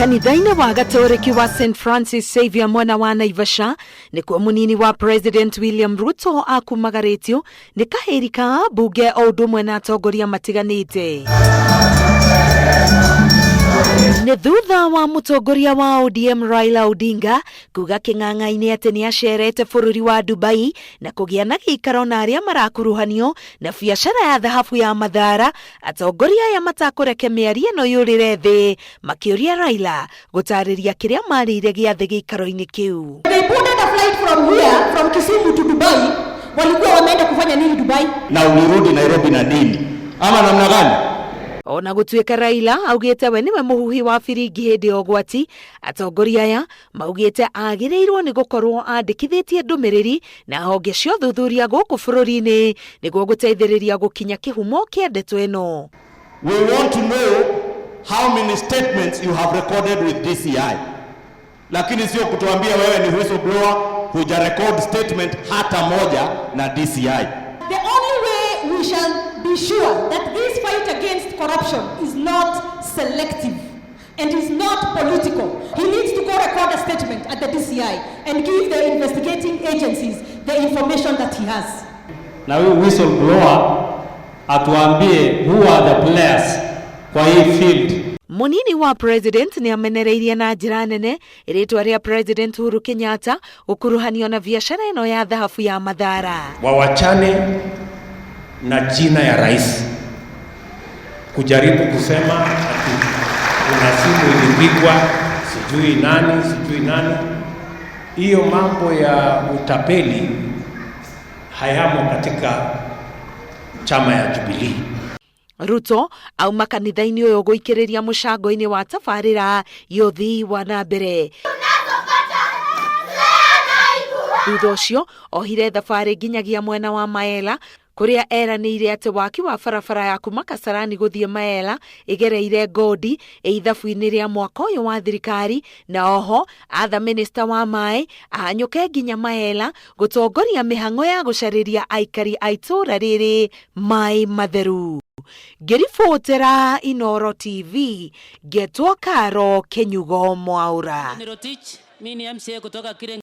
Kanitha-inĩ wa Gatoreki wa St Francis Xavier mwena wa Naivasha nĩkuo mũnini wa President William Ruto akumagarĩtio nĩ kahĩri ka ambunge o ũndũ ũmwe na atongoria matiganĩte. Nĩ thutha wa mũtongoria wa ODM Raila Odinga kuga kĩng'ang'a-inĩ atĩ nĩ acerete bũrũri wa Dubai na kũgĩa na gĩikaro na arĩa marakuruhanio na biacara ya thahabu ya Mathara, atongoria aya matakũreke mĩario ĩno yũrĩre thĩ makĩũria Raila gũtarĩria kĩrĩa marĩire gĩathĩ gĩikaro-inĩ kĩu. They boarded a flight from here, from Kisumu to Dubai. Walikuwa wameenda kufanya nini Dubai? Na ulirudi Nairobi na nini ama namna gani? Ona gũtuĩka Raila augĩte we nĩwe mũhuhi wa biringi hĩndĩ ya ũgwati, atongoria aya maugĩte agĩrĩirwo nĩ gũkorwo andĩkithĩtie ndũmĩrĩri na honge cia ũthuthuria gũkũ bũrũri-inĩ nĩguo gũteithĩrĩria gũkinya kĩhumo kĩa ndeto ĩno. We want to know how many statements you have recorded with DCI. Lakini sio kutuambia wewe ni whistleblower, huja record statement hata moja na DCI. The only way we shall be sure that this fight against corruption is not selective and is not political, he needs to go record a statement at the DCI and give the investigating agencies the information that he has. Na huyu whistleblower atuambie who are the players kwa hii field. Mũnini wa President nĩ amenereirie na njĩra nene rĩtwa rĩa President Uhuru Kenyatta gũkuruhanio na biacara ĩno ya thahabu ya Mathara. Wawachane na jina ya rais kujaribu kusema ati kuna simu ilipigwa sijui nani sijui nani. Hiyo mambo ya utapeli hayamo katika chama ya Jubilee. Ruto auma kanitha-inĩ ũyũ gũikĩrĩria mũcango-inĩ wa tabarĩra ya ũthii wa na mbere. Thutha ũcio ohire thabarĩ nginyagia mwena wa Maela kũrĩa eranĩire atĩ waki wa barabara ya kuma Kasarani gũthiĩ Maela ĩgereire Ngodi ĩ ithabu-inĩ rĩa mwaka ũyũ wa thirikari na oho atha minista wa maĩ ahanyũke nginya Maela gũtongoria mĩhang'o ya gũcarĩria aikari a itũũra rĩrĩ maĩ matheru. Ngĩribotera Inooro TV ngetwo Karo Kĩnyugo Mwaũra. Rotich, mimi ni MCA kutoka Kiren.